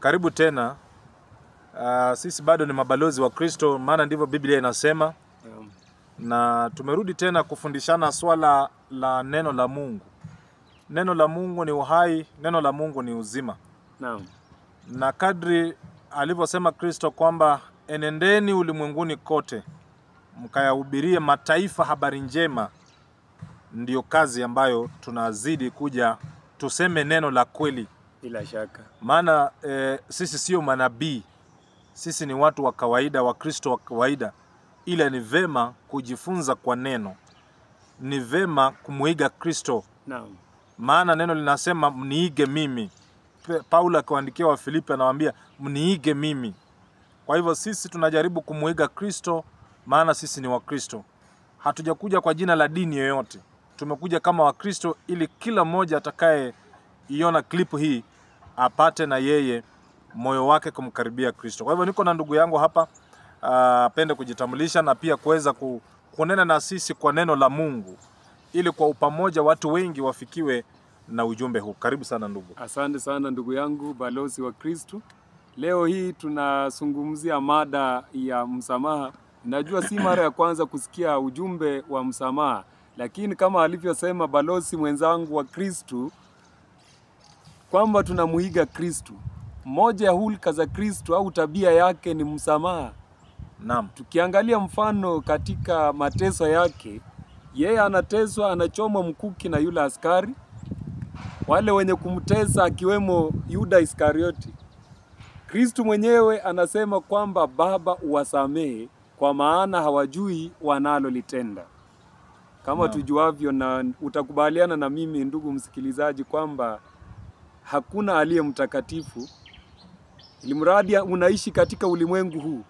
Karibu tena. Sisi bado ni mabalozi wa Kristo, maana ndivyo Biblia inasema. Na tumerudi tena kufundishana swala la neno la Mungu. Neno la Mungu ni uhai, neno la Mungu ni uzima. Naam. Na kadri alivyosema Kristo kwamba enendeni ulimwenguni kote mkayahubirie mataifa habari njema, ndiyo kazi ambayo tunazidi kuja tuseme neno la kweli. Bila shaka. Maana sisi sio manabii, sisi ni watu wa kawaida, wa Kristo wa kawaida. Ila ni vema kujifunza kwa neno, ni vema kumuiga Kristo. Naam. Maana neno linasema mniige mimi. Paulo akiwaandikia wa Filipi anawaambia mniige mimi. Kwa hivyo sisi tunajaribu kumuiga Kristo, maana sisi ni Wakristo. Hatujakuja kwa jina la dini yoyote. Tumekuja kama Wakristo ili kila mmoja atakaye iona klipu hii apate na yeye moyo wake kumkaribia Kristo. Kwa hivyo niko na ndugu yangu hapa, apende kujitambulisha na pia kuweza kunena na sisi kwa neno la Mungu ili kwa upamoja watu wengi wafikiwe na ujumbe huu. Karibu sana ndugu. Asante sana ndugu yangu balozi wa Kristo. Leo hii tunazungumzia mada ya msamaha. Najua si mara ya kwanza kusikia ujumbe wa msamaha, lakini kama alivyosema balozi mwenzangu wa Kristo kwamba tunamuiga Kristo. Moja ya hulka za Kristo au tabia yake ni msamaha. Naam. Tukiangalia mfano katika mateso yake, yeye anateswa, anachomwa mkuki na yule askari, wale wenye kumtesa akiwemo Yuda Iskarioti. Kristo mwenyewe anasema kwamba Baba uwasamehe kwa maana hawajui wanalolitenda. Kama tujuavyo, na utakubaliana na mimi ndugu msikilizaji kwamba hakuna aliye mtakatifu. Ilimradi unaishi katika ulimwengu huu,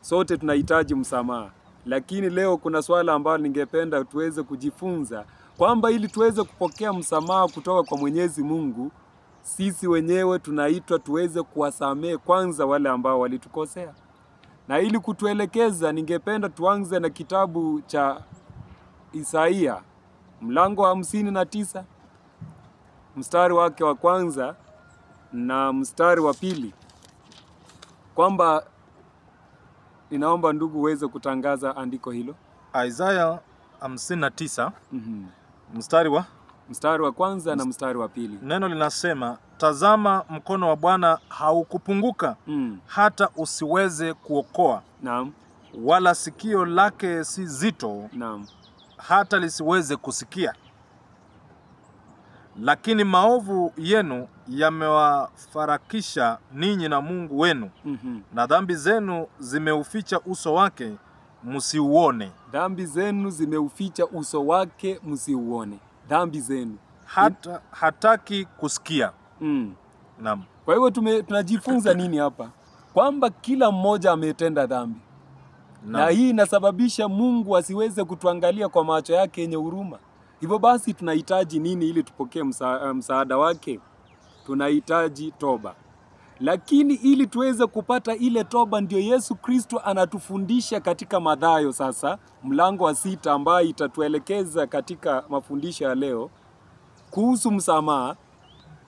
sote tunahitaji msamaha. Lakini leo kuna swala ambalo ningependa tuweze kujifunza kwamba ili tuweze kupokea msamaha kutoka kwa Mwenyezi Mungu, sisi wenyewe tunaitwa tuweze kuwasamehe kwanza wale ambao walitukosea. Na ili kutuelekeza, ningependa tuanze na kitabu cha Isaia mlango wa 59 mstari wake wa kwanza na mstari wa pili, kwamba ninaomba ndugu uweze kutangaza andiko hilo. Isaya 59 mstari wa kwanza na mstari wa pili. Neno linasema, tazama mkono wa Bwana haukupunguka hata usiweze kuokoa. Naam. Wala sikio lake si zito. Naam. Hata lisiweze kusikia. Lakini maovu yenu yamewafarakisha ninyi na Mungu wenu. Na dhambi zenu zimeuficha uso wake msiuone. Dhambi zenu zimeuficha uso wake msiuone. Dhambi zenu. Hata hataki kusikia. Naam. Kwa hivyo tunajifunza nini hapa? Kwamba kila mmoja ametenda dhambi. Na hii inasababisha Mungu asiweze kutuangalia kwa macho yake yenye huruma. Hivyo basi tunahitaji nini ili tupokee msaada wake? Tunahitaji toba. Lakini ili tuweze kupata ile toba, ndio Yesu Kristo anatufundisha katika Mathayo sasa mlango wa 6 ambayo itatuelekeza katika mafundisho ya leo kuhusu msamaha,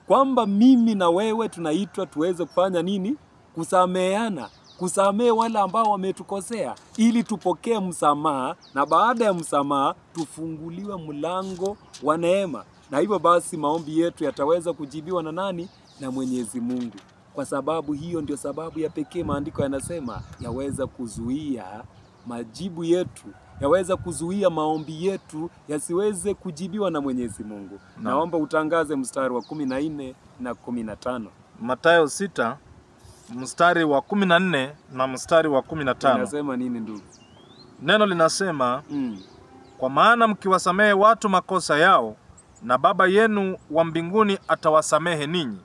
kwamba mimi na wewe tunaitwa tuweze kufanya nini? Kusameheana, kusamehe wale ambao wametukosea ili tupokee msamaha, na baada ya msamaha tufunguliwe mlango wa neema. Na hivyo basi maombi yetu yataweza kujibiwa na nani? Na Mwenyezi Mungu. Kwa sababu hiyo ndio sababu ya pekee maandiko yanasema yaweza kuzuia majibu yetu, yaweza kuzuia maombi yetu yasiweze kujibiwa na Mwenyezi Mungu. Naomba utangaze mstari wa 14 na 15. Mathayo 6 mstari wa 14 na mstari wa 15. Inasema nini ndugu? Neno linasema, kwa maana mkiwasamehe watu makosa yao, na Baba yenu wa mbinguni atawasamehe ninyi.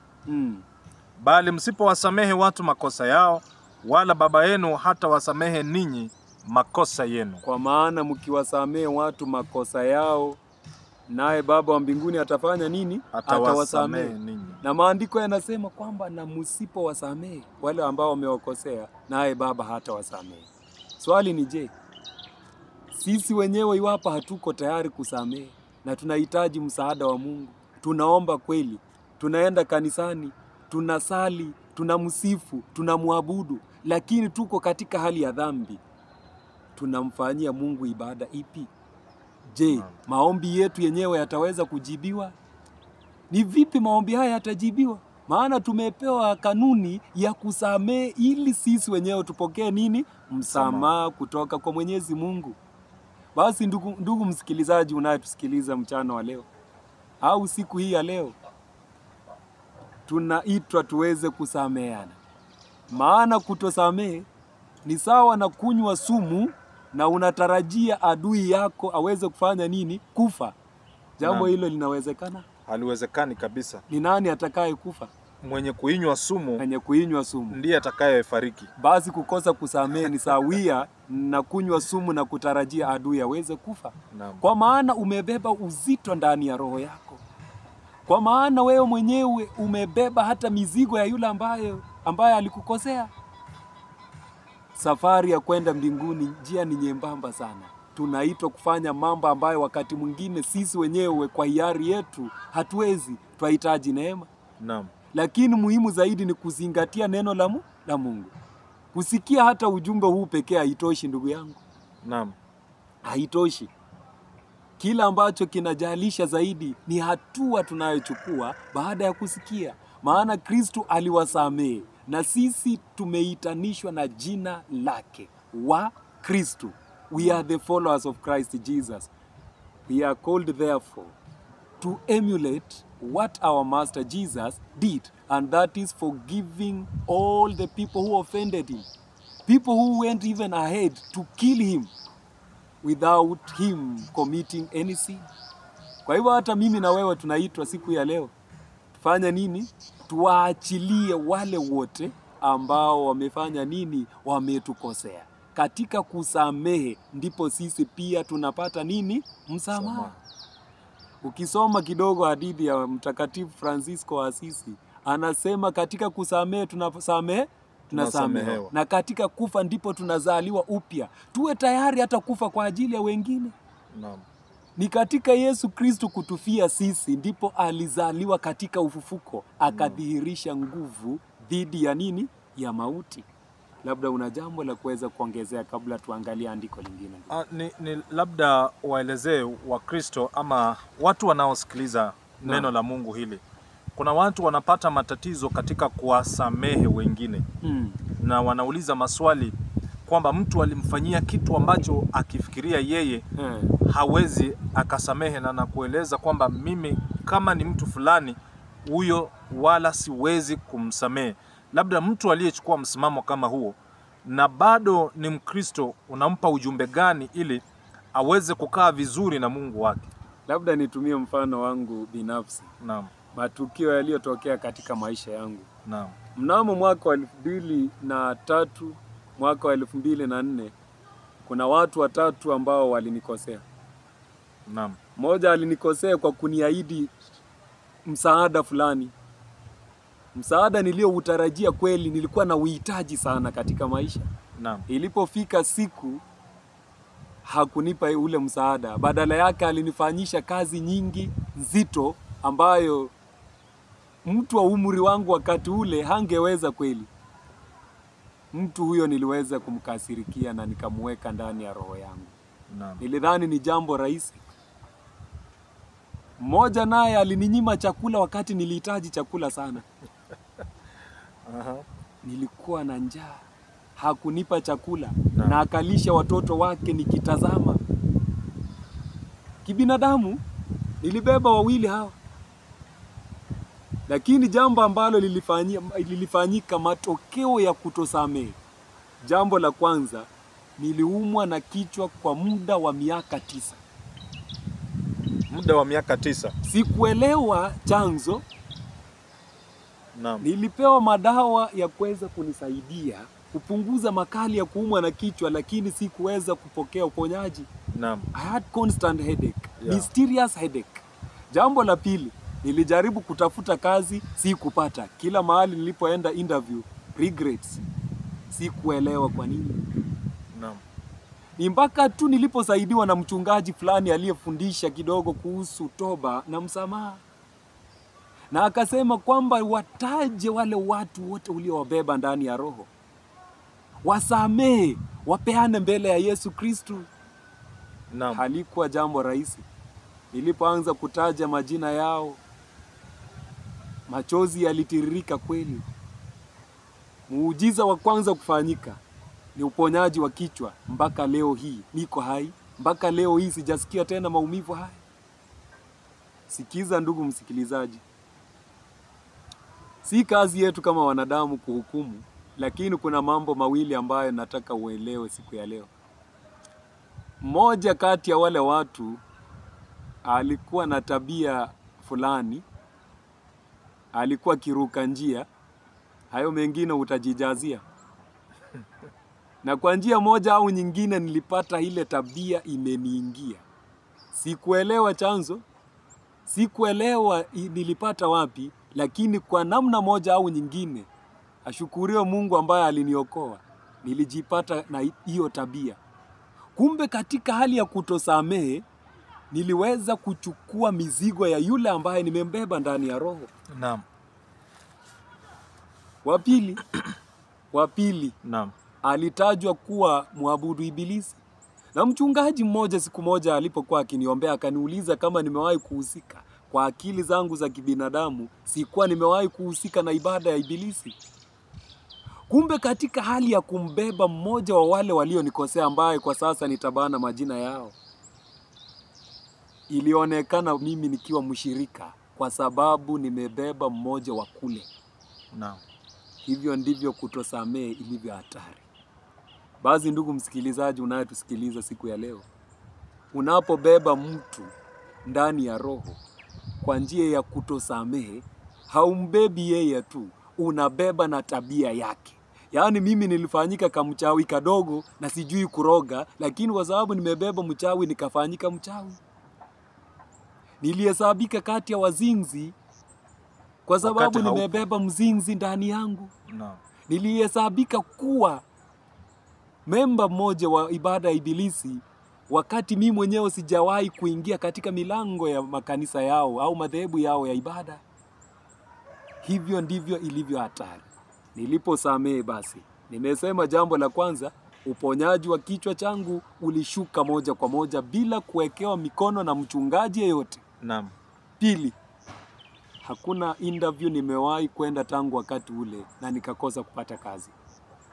Bali msipowasamehe watu makosa yao, wala Baba yenu hatawasamehe ninyi makosa yenu. Kwa maana mkiwasamehe watu makosa yao, naye Baba wa mbinguni atafanya nini? Atawasamehe ninyi. Na maandiko yanasema kwamba na msipowasamehe wale ambao wamewakosea, naye Baba hatawasamehe. Swali ni je, sisi wenyewe iwapo hatuko tayari kusamehe na tunahitaji msaada wa Mungu, tunaomba kweli, tunaenda kanisani, tunasali, tunamsifu, tunamwabudu, lakini tuko katika hali ya dhambi. Tunamfanyia Mungu ibada ipi? Je, maombi yetu yenyewe yataweza kujibiwa? Ni vipi maombi haya yatajibiwa? Maana tumepewa kanuni ya kusamehe ili sisi wenyewe tupokee nini? Msamaha kutoka kwa Mwenyezi Mungu. Basi ndugu msikilizaji unayetusikiliza mchana wa leo au siku hii ya leo, tunaitwa tuweze kusameheana. Maana kutosamehe ni sawa na kunywa sumu na unatarajia adui yako aweze kufanya nini? Kufa. Jambo hilo linawezekana? Haliwezekani kabisa. Ni nani atakaye kufa? Mwenye kuinywa sumu, mwenye kuinywa sumu ndiye atakayefariki. Basi kukosa kusamehe ni sawia na kunywa sumu na kutarajia adui aweze kufa. Naam. Kwa maana umebeba uzito ndani ya roho yako. Kwa maana wewe mwenyewe umebeba hata mizigo ya yule ambaye alikukosea. Safari ya kwenda mbinguni, njia ni nyembamba sana. Tunaitwa kufanya mambo ambayo wakati mwingine sisi wenyewe kwa hiari yetu hatuwezi, twahitaji neema. Naam. Lakini muhimu zaidi ni kuzingatia neno la Mungu. Kusikia hata ujumbe huu pekee haitoshi, ndugu yangu. Naam. Haitoshi. Kila ambacho kinajalisha zaidi ni hatua tunayochukua baada ya kusikia. Maana Kristo aliwasamehe na sisi tumeitanishwa na jina lake, wa Kristo. We are the followers of Christ Jesus. We are called therefore to emulate what our Master Jesus did, and that is forgiving all the people who offended him. People who went even ahead to kill him without him committing any sin. Kwa hivyo hata mimi na wewe tunaitwa siku ya leo tufanye nini? Tuwaachilie wale wote ambao wamefanya nini? Wametukosea. Katika kusamehe ndipo sisi pia tunapata nini? Msamaha. Ukisoma kidogo hadithi ya Mtakatifu Francisco wa Asisi, anasema katika kusamehe tunasamehewa, na katika kufa ndipo tunazaliwa upya. Tuwe tayari hata kufa kwa ajili ya wengine. Naam. Ni katika Yesu Kristo kutufia sisi ndipo alizaliwa katika ufufuko, akadhihirisha nguvu dhidi ya nini? Ya mauti. Labda una jambo la kuweza kuongezea kabla tuangalie andiko lingine? Ni labda waelezee Wakristo ama watu wanaosikiliza neno la Mungu hili. Kuna watu wanapata matatizo katika kuwasamehe wengine. Na wanauliza maswali kwamba mtu alimfanyia kitu ambacho akifikiria yeye hawezi akasamehe, na nakueleza kwamba mimi kama ni mtu fulani huyo wala siwezi kumsamehe. Labda mtu aliyechukua msimamo kama huo na bado ni Mkristo, unampa ujumbe gani ili aweze kukaa vizuri na Mungu wake? Labda nitumie mfano wangu binafsi. Naam. Matukio yaliyotokea katika maisha yangu. Naam. Mnamo mwaka wa 2003, mwaka wa 2004, kuna watu watatu ambao walinikosea. Naam. Mmoja alinikosea kwa kuniahidi msaada fulani. Msaada nilioutarajia kweli, nilikuwa na uhitaji sana katika maisha. Naam. Ilipofika siku hakunipa ule msaada. Badala yake alinifanyisha kazi nyingi nzito ambayo mtu wa umri wangu wakati ule hangeweza kweli. Mtu huyo niliweza kumkasirikia na nikamweka ndani ya roho yangu. Naam. Nilidhani ni jambo rahisi. Mmoja naye alininyima chakula wakati nilihitaji chakula sana. Nilikuwa na njaa. Hakunipa chakula. Na akalisha watoto wake nikitazama. Kibinadamu nilibeba wawili hawa. Lakini jambo ambalo lilifanyika, matokeo ya kutosamehe. Jambo la kwanza, niliumwa na kichwa kwa muda wa miaka 9. Muda wa miaka 9. Sikuelewa chanzo. Naam. Nilipewa madawa ya kuweza kunisaidia kupunguza makali ya kuumwa na kichwa, lakini sikuweza kupokea uponyaji. Naam. I had constant headache, yeah. Mysterious headache. Jambo la pili, nilijaribu kutafuta kazi, sikupata. Kila mahali nilipoenda interview, regrets. Sikuelewa kwa nini. Naam. Ni mpaka tu niliposaidiwa na mchungaji fulani aliyefundisha kidogo kuhusu toba na msamaha. Na akasema kwamba wataje wale watu wote uliowabeba ndani ya roho, wasamehe, wapeane mbele ya Yesu Kristu. Naam. Halikuwa jambo rahisi. Nilipoanza kutaja majina yao, machozi yalitiririka kweli. Muujiza wa kwanza kufanyika ni uponyaji wa kichwa. Mpaka leo hii niko hai, mpaka leo hii sijasikia tena maumivu haya. Sikiza ndugu msikilizaji, si kazi yetu kama wanadamu kuhukumu, lakini kuna mambo mawili ambayo nataka uelewe siku ya leo. Mmoja kati ya wale watu alikuwa na tabia fulani, alikuwa kiruka njia. Hayo mengine utajijazia. Na kwa njia moja au nyingine nilipata ile tabia imeniingia. Sikuelewa chanzo, sikuelewa nilipata wapi, lakini kwa namna moja au nyingine, ashukuriwe Mungu ambaye aliniokoa, nilijipata na hiyo tabia. Kumbe katika hali ya kutosamehe, niliweza kuchukua mizigo ya yule ambaye nimembeba ndani ya roho. Naam. Wa pili Naam. alitajwa kuwa mwabudu ibilisi. Na mchungaji mmoja siku moja alipokuwa akiniombea akaniuliza kama nimewahi kuhusika. Kwa akili zangu za kibinadamu sikuwa nimewahi kuhusika na ibada ya ibilisi. Kumbe katika hali ya kumbeba mmoja wa wale walionikosea, ambaye kwa sasa nitabana majina yao, ilionekana mimi nikiwa mshirika kwa sababu nimebeba mmoja wa kule. Naam. Hivyo ndivyo kutosamehe ilivyo hatari. Basi ndugu msikilizaji unayetusikiliza siku ya leo, unapobeba mtu ndani ya roho kwa njia ya kutosamehe, haumbebi yeye tu, unabeba na tabia yake. Yaani mimi nilifanyika kamchawi kadogo na sijui kuroga, lakini kwa sababu nimebeba mchawi nikafanyika mchawi. Nilihesabika kati ya wazinzi kwa sababu nimebeba mzinzi ndani yangu. No. Nilihesabika kuwa memba mmoja wa ibada ya ibilisi wakati mimi mwenyewe sijawahi kuingia katika milango ya makanisa yao au madhehebu yao ya ibada. Hivyo ndivyo ilivyo hatari. Niliposamehe basi, nimesema jambo la kwanza, uponyaji wa kichwa changu ulishuka moja kwa moja bila kuwekewa mikono na mchungaji yeyote. Naam. Pili, hakuna interview nimewahi kwenda tangu wakati ule na nikakosa kupata kazi.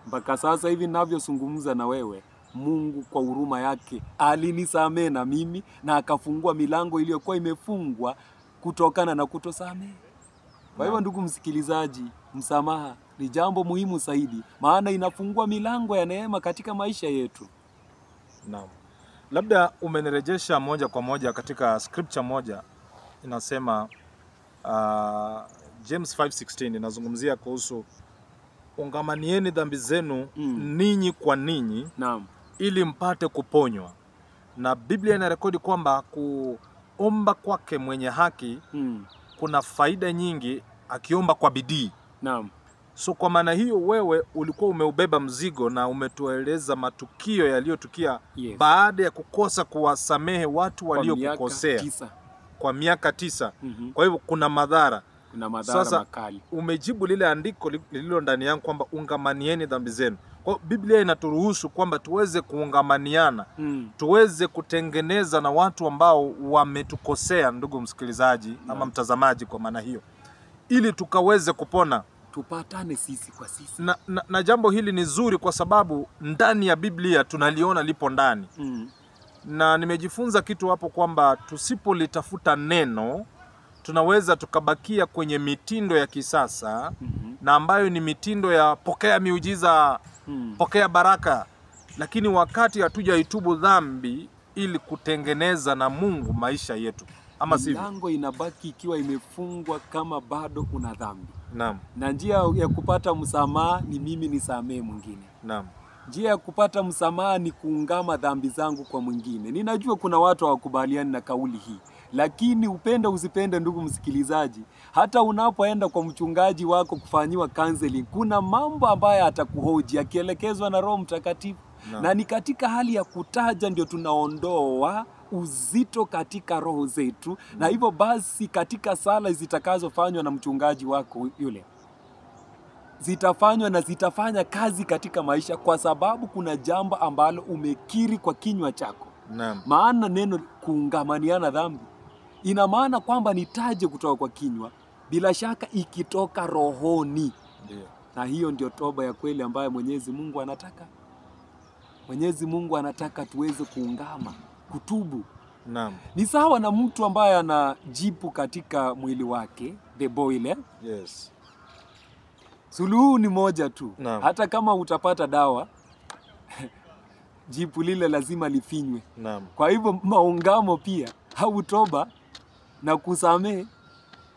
Mpaka sasa hivi ninavyozungumza na wewe, Mungu kwa huruma yake alinisamehe na mimi na akafungua milango iliyokuwa imefungwa kutokana na kutosamehe. Kwa hivyo ndugu msikilizaji, msamaha ni jambo muhimu zaidi, maana inafungua milango ya neema katika maisha yetu. Naam. Labda umenirejesha moja kwa moja katika scripture moja inasema James 5:16 inazungumzia kuhusu ungamanieni dhambi zenu ninyi kwa ninyi. Naam. Ili mpate kuponywa. Na Biblia inarekodi kwamba kuomba kwake mwenye haki kuna faida nyingi akiomba kwa bidii. Naam. So kwa maana hiyo wewe ulikuwa umeubeba mzigo na umetueleza matukio yaliyotukia yes, baada ya kukosa kuwasamehe watu waliokukosea kwa miaka 9. Kwa hivyo kuna madhara. Kuna madhara. Sasa, makali. Umejibu lile andiko lililo ndani yangu kwamba ungamanieni dhambi zenu. Kwa Biblia inaturuhusu kwamba tuweze kuungamaniana, tuweze kutengeneza na watu ambao wametukosea, ndugu msikilizaji ama mtazamaji, kwa maana hiyo, ili tukaweze kupona, tupatane sisi kwa sisi. Na jambo hili ni zuri kwa sababu ndani ya Biblia tunaliona lipo ndani. Na nimejifunza kitu hapo kwamba tusipolitafuta neno tunaweza tukabakia kwenye mitindo ya kisasa na ambayo ni mitindo ya pokea miujiza, pokea baraka, lakini wakati hatujaitubu dhambi ili kutengeneza na Mungu maisha yetu, ama sivyo milango inabaki ikiwa imefungwa kama bado una dhambi. Naam. Na njia ya kupata msamaha ni mimi nisamee mwingine. Naam. Njia ya kupata msamaha ni kuungama dhambi zangu kwa mwingine. Ninajua kuna watu hawakubaliani na kauli hii, lakini upende usipende, ndugu msikilizaji, hata unapoenda kwa mchungaji wako kufanyiwa counseling, kuna mambo ambayo atakuhoji akielekezwa na Roho Mtakatifu. No. Na ni katika hali ya kutaja ndio tunaondoa uzito katika roho zetu. Na hivyo basi katika sala zitakazofanywa na mchungaji wako yule, zitafanywa na zitafanya kazi katika maisha, kwa sababu kuna jambo ambalo umekiri kwa kinywa chako. Naam. Maana neno kuungamaniana dhambi ina maana kwamba nitaje kutoka kwa kinywa, bila shaka ikitoka rohoni. Ndio. Na hiyo ndio toba ya kweli ambayo Mwenyezi Mungu anataka. Mwenyezi Mungu anataka tuweze kuungama, kutubu. Naam. Ni sawa na mtu ambaye ana jipu katika mwili wake, the boil. Yes. Suluhu ni moja tu. Naam. Hata kama utapata dawa, jipu lile lazima lifinywe. Naam. Kwa hivyo maungamo pia au toba na kusamehe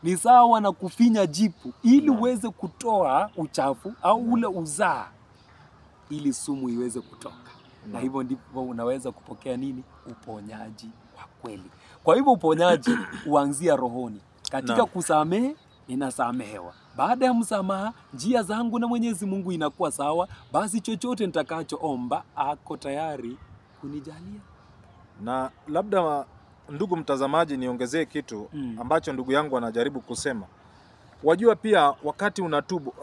ni sawa na kufinya jipu ili uweze kutoa uchafu au ule uzaa, ili sumu iweze kutoka. Na hivyo ndipo unaweza kupokea nini? Uponyaji wa kweli. Kwa hivyo uponyaji huanzia rohoni. Katika kusamehe, ninasamehewa. Baada ya msamaha, njia zangu na Mwenyezi Mungu inakuwa sawa, basi chochote nitakachoomba ako tayari kunijalia. Na labda ndugu mtazamaji, niongezee kitu ambacho ndugu yangu anajaribu kusema. Wajua pia wakati unatubu,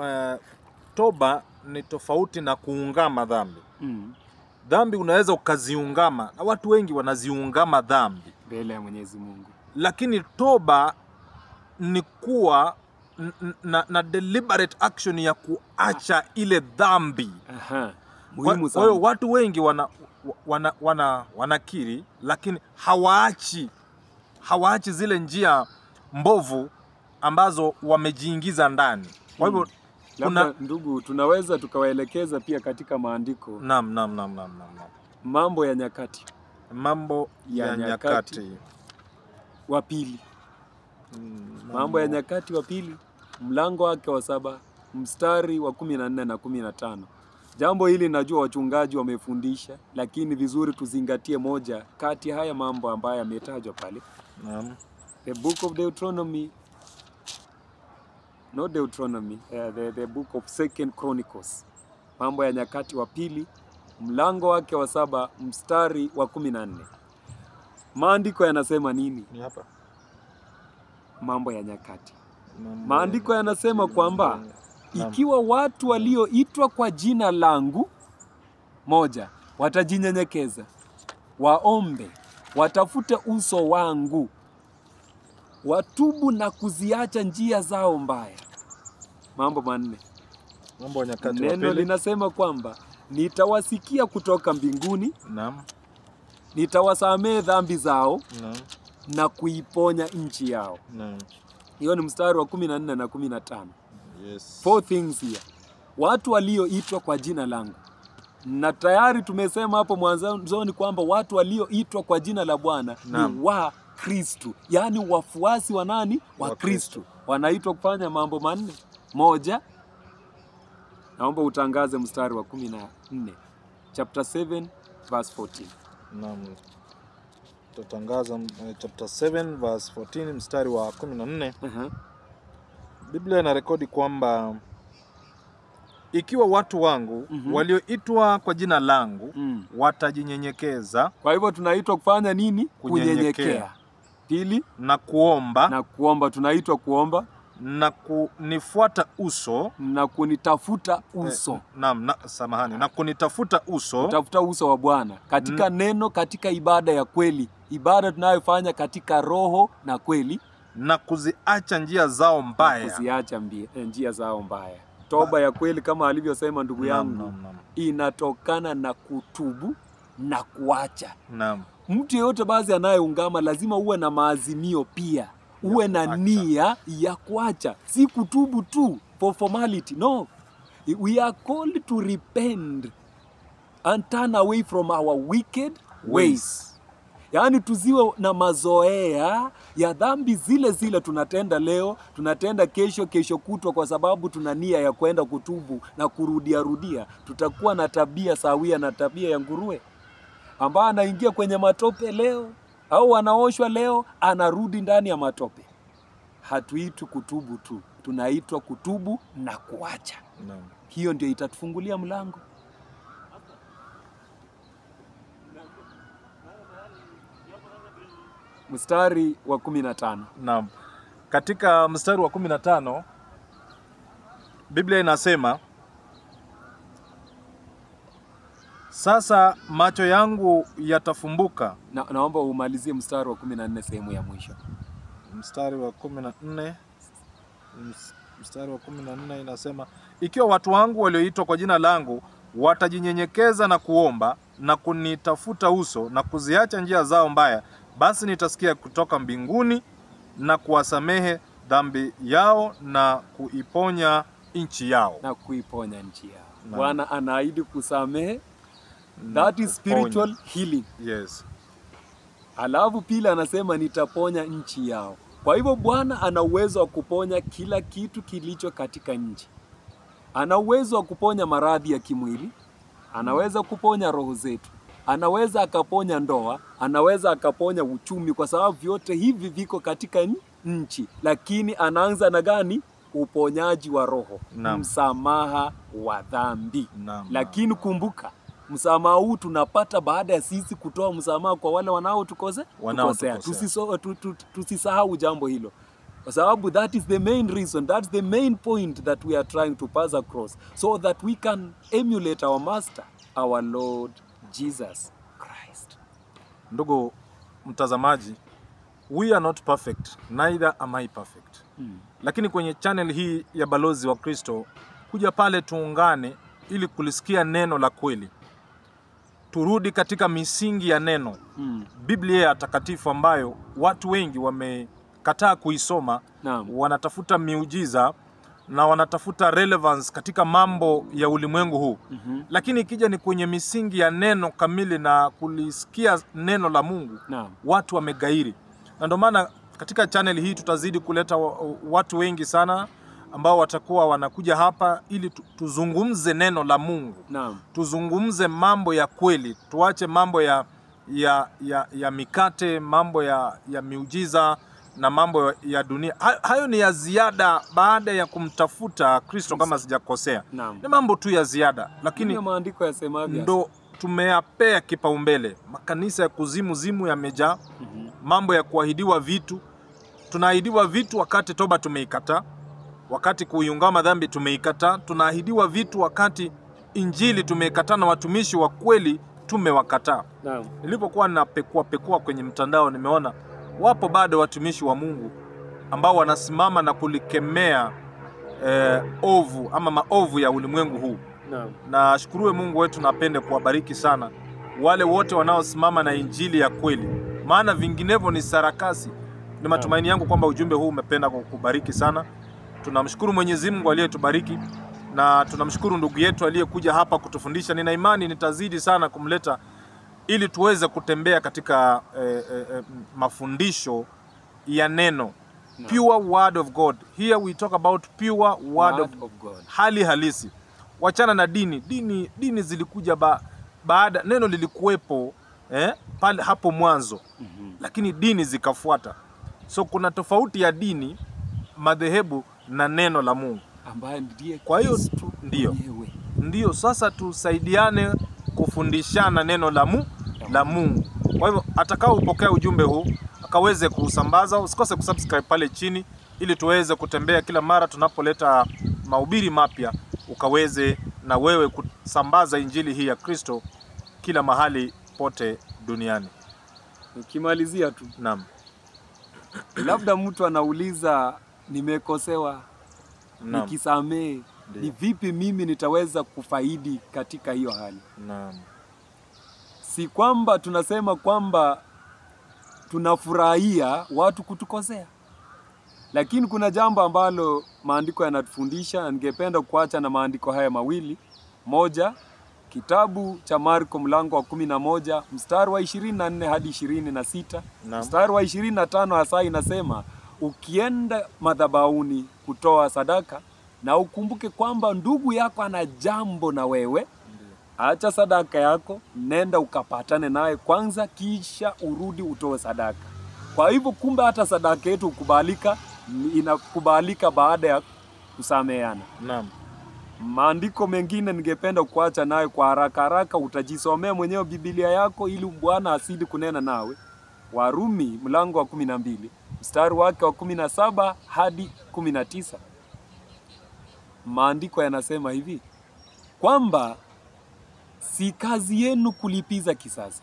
toba ni tofauti na kuungama dhambi. Dhambi unaweza ukaziungama, na watu wengi wanaziungama dhambi mbele ya Mwenyezi Mungu. Lakini toba ni kuwa na deliberate action ya kuacha ile dhambi. Aha. Muhimu Kwa hiyo sana. watu wengi wanakiri lakini hawaachi zile njia mbovu ambazo wamejiingiza ndani. Kwa hivyo Labda ndugu, tunaweza tukawaelekeza pia katika maandiko. Naam. Mambo ya Nyakati. Mambo ya Nyakati wa pili. Mambo ya Nyakati wa pili, mlango wake wa 7, mstari wa 14 na 15. Jambo hili najua wachungaji wamefundisha, lakini vizuri tuzingatie moja kati haya mambo ambayo yametajwa pale. Naam. The book of Deuteronomy, not Deuteronomy, the book of Second Chronicles. Mambo ya Nyakati wa pili, mlango wake wa 7, mstari wa 14. Maandiko yanasema nini? Ni hapa. Mambo ya Nyakati. Maandiko yanasema kwamba ikiwa watu walioitwa kwa jina langu, moja, watajinyenyekeza, waombe, watafute uso wangu, watubu na kuziacha njia zao mbaya. Mambo manne. Mambo ya Nyakati wa Neno pili linasema kwamba nitawasikia kutoka mbinguni. Naam. Nitawasamehe dhambi zao. Naam. Na kuiponya nchi yao. Naam. Hiyo ni mstari wa 14 na 15. Yes. 4 things here. Watu walioitwa kwa jina langu. Na tayari tumesema hapo mwanzoni kwamba watu walioitwa kwa jina la Bwana ni wa Kristo. Yaani wafuasi wa nani? Wa Kristo. Wanaitwa kufanya mambo manne. Moja, naomba utangaze mstari wa 14. Chapter 7 verse 14. Naam. Tutangaza chapter 7 verse 14, mstari wa 14. Biblia inarekodi kwamba ikiwa watu wangu walioitwa kwa jina langu watajinyenyekeza. Kwa hivyo tunaitwa kufanya nini? Kunyenyekea. Pili, na kuomba. Na kuomba, tunaitwa kuomba. Na kunifuata uso. Na kunitafuta uso. Naam, samahani, na kunitafuta uso. Kutafuta uso wa Bwana katika neno, katika ibada ya kweli, ibada tunayofanya katika roho na kweli, na kuziacha njia zao mbaya. Kuziacha njia zao mbaya. Toba ya kweli kama alivyosema ndugu yangu inatokana na kutubu na kuacha. Naam. Mtu yeyote basi anayeungama lazima uwe na maazimio pia, uwe na nia ya kuacha, si kutubu tu for formality. No, we are called to repent and turn away from our wicked ways. Yaani tusiwe na mazoea ya dhambi zile zile tunatenda leo, tunatenda kesho, kesho kutwa, kwa sababu tuna nia ya kwenda kutubu na kurudia rudia. Tutakuwa na tabia sawia na tabia ya nguruwe ambaye anaingia kwenye matope leo au anaoshwa leo, anarudi ndani ya matope. Hatuitwi kutubu tu, tunaitwa kutubu na kuacha. Naam. Hiyo ndio itatufungulia mlango. Mstari wa 15. Naam. Katika mstari wa 15 Biblia inasema, sasa macho yangu yatafumbuka. Naomba umalizie mstari wa 14 sehemu ya mwisho. Mstari wa 14, mstari wa 14 inasema, ikiwa watu wangu walioitwa kwa jina langu watajinyenyekeza na kuomba na kunitafuta uso na kuziacha njia zao mbaya, basi nitasikia kutoka mbinguni na kuwasamehe dhambi yao na kuiponya nchi yao. Na kuiponya nchi yao. Bwana anaahidi kusamehe. That is spiritual healing. Yes. Alafu pili anasema nitaponya nchi yao. Kwa hivyo Bwana ana uwezo wa kuponya kila kitu kilicho katika nchi. Ana uwezo wa kuponya maradhi ya kimwili, anaweza kuponya roho zetu, anaweza akaponya ndoa, anaweza akaponya uchumi, kwa sababu vyote hivi viko katika nchi. Lakini anaanza na gani? Uponyaji wa roho, msamaha wa dhambi. Lakini kumbuka, msamaha huu tunapata baada ya sisi kutoa msamaha kwa wale wanaotukosea. Tusisahau jambo hilo, kwa sababu that is the main reason, that's the main point that we are trying to pass across, so that we can emulate our master, our Lord Jesus Christ. Ndugu mtazamaji, we are not perfect, neither am I perfect. Lakini kwenye channel hii ya Balozi wa Kristo, kuja pale tuungane ili kulisikia neno la kweli. Turudi katika misingi ya neno. Biblia ya takatifu ambayo watu wengi wamekataa kuisoma. Wanatafuta miujiza na wanatafuta relevance katika mambo ya ulimwengu huu. Lakini ikija ni kwenye misingi ya neno kamili na kulisikia neno la Mungu, watu wamegairi. Na ndio maana katika channel hii tutazidi kuleta watu wengi sana ambao watakuwa wanakuja hapa ili tuzungumze neno la Mungu. Tuzungumze mambo ya kweli, tuache mambo ya mikate, mambo ya miujiza na mambo ya dunia. Hayo ni ya ziada baada ya kumtafuta Kristo, kama sijakosea. Ni mambo tu ya ziada, lakini maandiko yasemavyo ndo tumeyapea kipaumbele. Makanisa ya kuzimu zimu yamejaa, mambo ya kuahidiwa vitu. Tunaahidiwa vitu wakati toba tumeikataa, wakati kuiungama dhambi tumeikataa, tunaahidiwa vitu wakati injili tumeikataa na watumishi wa kweli tumewakataa. Nilipokuwa napekua pekua kwenye mtandao, nimeona wapo bado watumishi wa Mungu ambao wanasimama na kulikemea ovu ama maovu ya ulimwengu huu. Na shukuruwe Mungu wetu, napende kuwabariki sana wale wote wanaosimama na injili ya kweli, maana vinginevyo ni sarakasi. Ni matumaini yangu kwamba ujumbe huu umependa kukubariki sana. Tunamshukuru Mwenyezi Mungu aliyetubariki na tunamshukuru ndugu yetu aliyekuja hapa kutufundisha. Nina imani nitazidi sana kumleta ili tuweze kutembea katika mafundisho ya neno. Pure word of God. Here we talk about pure word of God. Hali halisi. Wachana na dini. Dini zilikuja baada, neno lilikuwepo pale hapo mwanzo. Lakini dini zikafuata. So kuna tofauti ya dini, madhehebu na neno la Mungu, ambaye ndiye Kwa hiyo ndio. Ndio sasa tusaidiane kufundishana neno la Mungu. Kwa hivyo atakao upokea ujumbe huu akaweze kusambaza. Usikose kusubscribe pale chini ili tuweze kutembea kila mara tunapoleta mahubiri mapya, ukaweze na wewe kusambaza injili hii ya Kristo kila mahali pote duniani. Nikimalizia tu. Naam. Labda mtu anauliza, nimekosewa, nikisamehe, ni vipi mimi nitaweza kufaidi katika hiyo hali? Naam. Si kwamba tunasema kwamba tunafurahia watu kutukosea, lakini kuna jambo ambalo maandiko yanatufundisha, na ningependa kuacha na maandiko haya mawili. Moja, kitabu cha Marko mlango wa 11 mstari wa 24 hadi 26. Mstari wa 25 hasa inasema, ukienda madhabahuni kutoa sadaka na ukumbuke kwamba ndugu yako ana jambo na wewe, acha sadaka yako, nenda ukapatane naye kwanza, kisha urudi utoe sadaka. Kwa hivyo kumbe hata sadaka yetu kukubalika, inakubalika baada ya kusameheana. Naam. Maandiko mengine ningependa kuacha nayo kwa haraka haraka, utajisomea mwenyewe Biblia yako ili Bwana asidi kunena nawe. Warumi mlango wa 12 mstari wake wa 17 hadi 19. Maandiko yanasema hivi kwamba si kazi yenu kulipiza kisasi,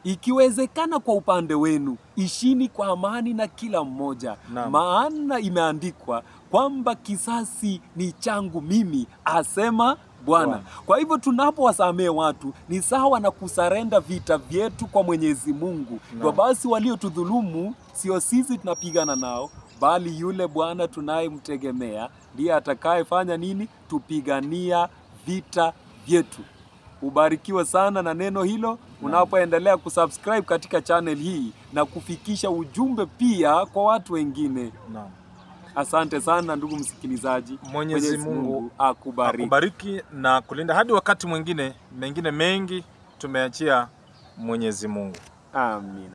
ikiwezekana kwa upande wenu ishini kwa amani na kila mmoja. Naam. Maana imeandikwa kwamba kisasi ni changu mimi, asema Bwana. Bwana. Kwa hivyo tunapowasamehe watu ni sawa na kusarenda vita vyetu kwa Mwenyezi Mungu. Hivyo basi waliotudhulumu sio sisi tunapigana nao, bali yule Bwana tunayemtegemea ndiye atakayefanya nini? Tupigania vita vyetu. Ubarikiwe sana na neno hilo unapoendelea kusubscribe katika channel hii na kufikisha ujumbe pia kwa watu wengine. Naam. Asante sana ndugu msikilizaji. Mwenyezi Mungu akubariki. Akubariki na kulinda hadi wakati mwingine, mengine mengi tumeachia Mwenyezi Mungu. Amina.